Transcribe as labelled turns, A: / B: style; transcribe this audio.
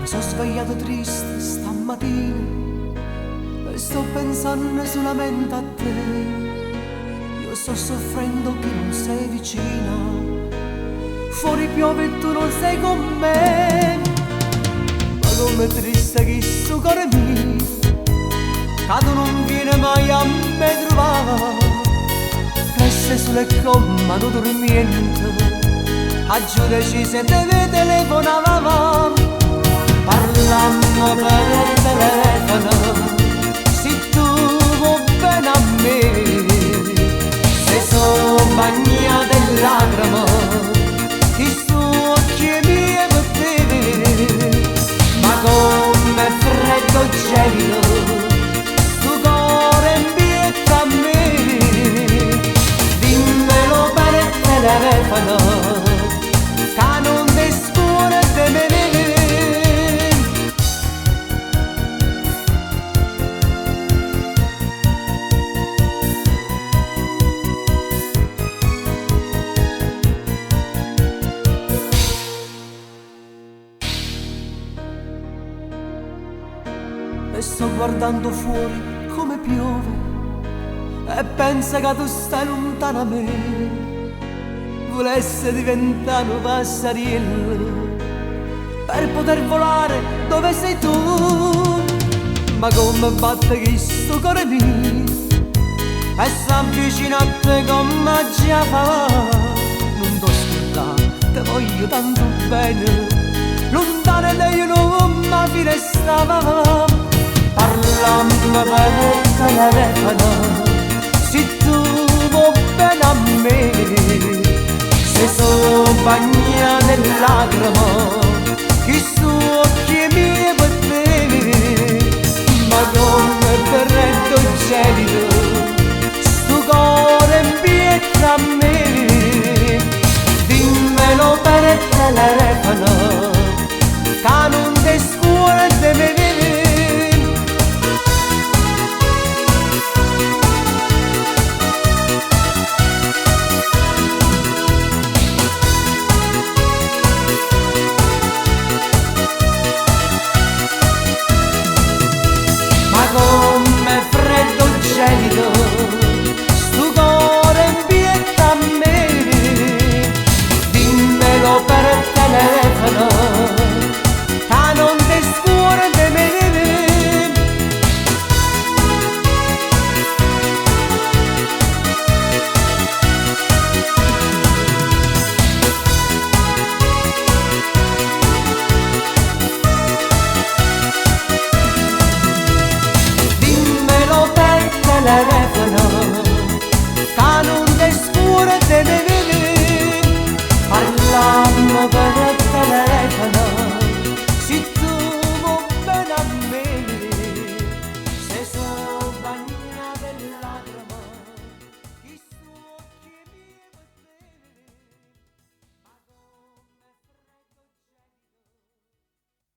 A: Me so' svegliato triste stammatina e sto pensando solamente a te. Io sto soffrendo che non sei vicina. Fuori piove e tu non sei con me. Ma com'è triste chistu core mio, ca tu nun viene mai a me trovà. Resta solo e comme a nu turmiento. Aggio deciso 'e te telefonà. Parlammo per telefono, si tu vuò bene a me. Se so' bagnate 'e lacrime, chist'uocchie mie pe te. Ma comm'è freddo gelido, stu core 'mpietto a me. Dimmelo per telefono, ca nun te scuorde 'e me. E sto guardando fuori come piove e penso che tu stai lontano 'a me. Vulesse diventà nu passariello per poter volare dove sei tu. Ma comme batte chistu core mio e s'avvicina a te comme aggia fa. Nun t'o scurdà, te voglio tanto bene, luntano 'a te io nun me firo 'e sta. Parlammo per telefono, si tu vuò bene a me. Se so' bagnate 'e lacrime.